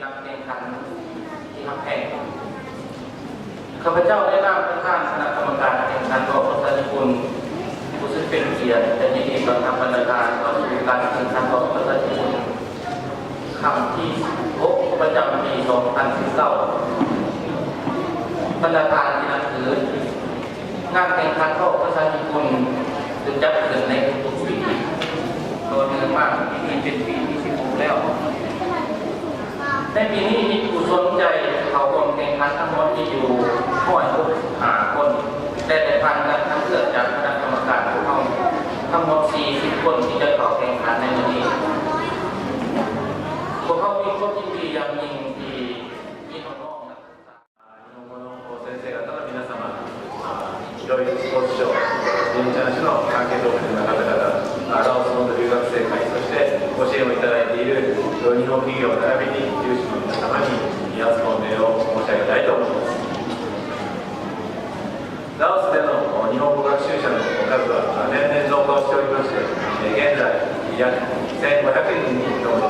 ການແຂ່ງຂັນທີ່ຮັກແພງ. ຂ້າພະເຈົ້າໃນນາມປະທານຄະນະກຳມະການແຂ່ງຂັນເວົ້າພາສາຍີ່ປຸ່ນ ຮູ້ສຶກເປັນກຽດ ແລະ ຍິນດີຕ້ອນຮັບບັນດາທ່ານເຂົ້າສູ່ການແຂ່ງຂັນເວົ້າພາສາຍີ່ປຸ່ນ ຄັ້ງທີສິບຫົກ ປະຈຳປີສອງພັນສິບເກົ້າ. ບັນດາທ່ານທີ່ນັບຖື, ງານແຂ່ງຂັນເວົ້າພາສາຍີ່ປຸ່ນຖືກຈັດຂຶ້ນໃນທຸກໆປີ ຕໍ່ເນື່ອງມາປີນີ້ເປັນປີທີສິບຫົກແລ້ວ. ໃນປີນີ້ມີຜູ້ສົນໃຈເຂົ້າຮ່ວມແຂ່ງຂັນທັງໝົດມີຢູ່ຮ້ອຍຫົກສິບຫ້າຄົນ ແລະ ໄດ້ຜ່ານການຄັດເລືອກຈາກຄະນະກຳມະການຂອງເຮົາທັງໝົດສີ່ສິບຄົນທີ່ຈະເຂົ້າແຂ່ງຂັນໃນມື້ນີ້. ພວກເຮົາມີຄວາມຍິນດີຢ່າງຍິ່ງທີ່ມີນ້ອງໆນັກສຶກສາ 日本語の先生方の皆様、あ、いろいろスポーツ賞、ベンチャー賞の関係者の方々、あ、ラオス本土留学生会、そしてご支援をいただいている日本企業並びに有志の皆様に厚く御礼を申し上げたいと思います。ラオスでの日本語学習者の数は年々増加をしておりまして、現在約せんごひゃくにんに上り